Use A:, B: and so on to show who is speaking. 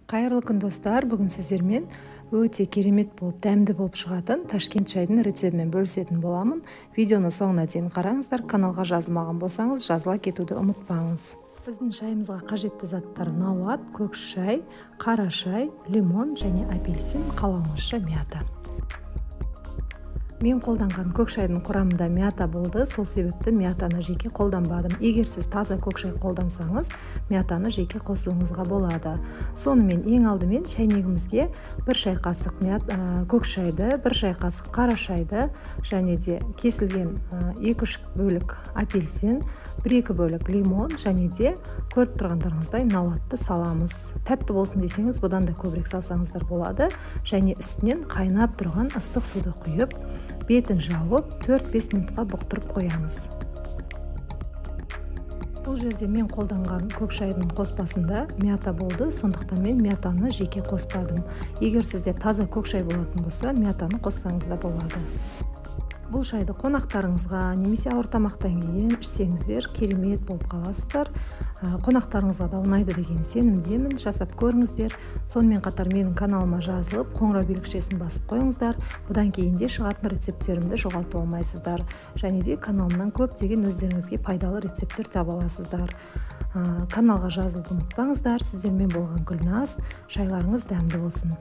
A: Қайырлы күн, достар! Бүгін сіздермен өте керемет болып, дәмді болып шығатын Ташкент шайдың рецептімен бөлісетін боламын. Видеоны соңына дейін қараңыздар. Каналға жазылмаған болсаңыз, жазыла кетуді ұмытпаңыз. Біздің шайымызға қажетті заттар: науат, көк шай, қара шай, лимон және апельсин, қалауыңызша мята. Мен қолданған көк шайдың құрамында мята болды, сол себепті мятаны жеке қолданбадым. Егер сіз таза көк шай қолдансаңыз, мятаны жеке қосуыңызға болады. Сонымен, ең алдымен шәйнегімізге 1 шай қасық көк шайды, 1 шай қасық қара шайды және де кесілген 2-3 бөлік апельсин, 1-2 бөлік лимон және де көріп тұрғандарыңыздай науатты саламыз. Тәтті болсын десеңіз, бұдан да көбірек салсаңыздар болады. Және үстінен қайнап тұрған ыстық суды құйып, бетін жауып, 4-5 минутқа бұқтырып қоямыз. Бұл жерде мен қолданған көк шайдың қоспасында мята болды, сондықтан мен мятаны жеке қоспадым. Егер сізде таза көк шай болатын болса, мятаны қоссаңыз да болады. Бұл шайды қонақтарыңызға немесе ауыр тамақтан кейін ішсеңіздер, керемет болып қаласыздар. Қонақтарыңызға да ұнайды деген сенімдемін. Жасап көріңіздер. Сонымен қатар менің каналыма жазылып, қоңырау белгішесін басып қойыңыздар. Бұдан кейін де шығатын рецепттерімді жоғалтып алмайсыздар. Және де каналымнан көптеген өздеріңізге пайдалы рецепттер таба аласыздар. Каналға жазылуды ұмытпаңыздар. Сіздермен болған Гүлназ. Шайларыңыз дәмді болсын.